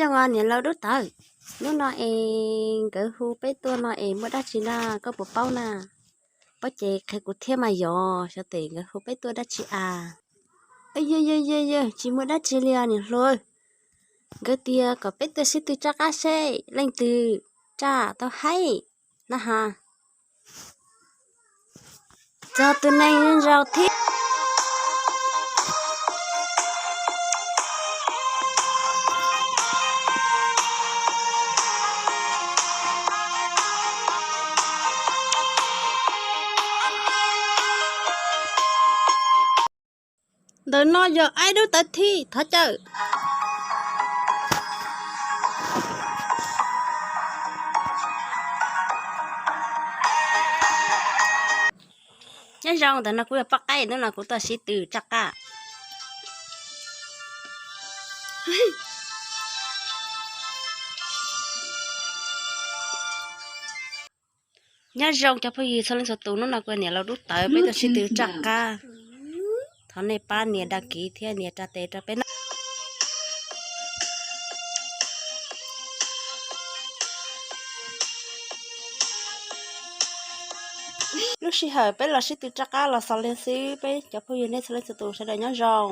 Zoo os niam laus dub tawv, hnub no es nkawd hu peb tuaj no es muaj dab tsi na, koj puas paub na? Paub ces qhia kuv thiab mas yog, xyov tes nkawd hu peb tuaj dab tsi a. Yog yog yog yog, tsis muaj dab tsi li os niam hluas. Nkawd tias kom peb tuaj sib tw tsaj qab seb leej twg tsaj tau haib na ha. Txog tus neeg zoo thiab. Ntawm no yog aib dub tawv thib thov caw. Nyob zoo, ntawm no kuv yog poj qaib, hnub no kuv tuaj sib tw tsaj qab. Nyob zoo cov phooj ywg txhua leej txhua tus, hnub no kuv niam laus dub tawv peb tuaj sib tw tsaj qab. Thov nej pab nias đăng ký thiab nias tsa tes rau peb na. Lub sij hawm peb los sib tw tsaj qab los xaus li xwb, peb cov phooj ywg nej txhua leej txhua tus sawv daws nyob zoo.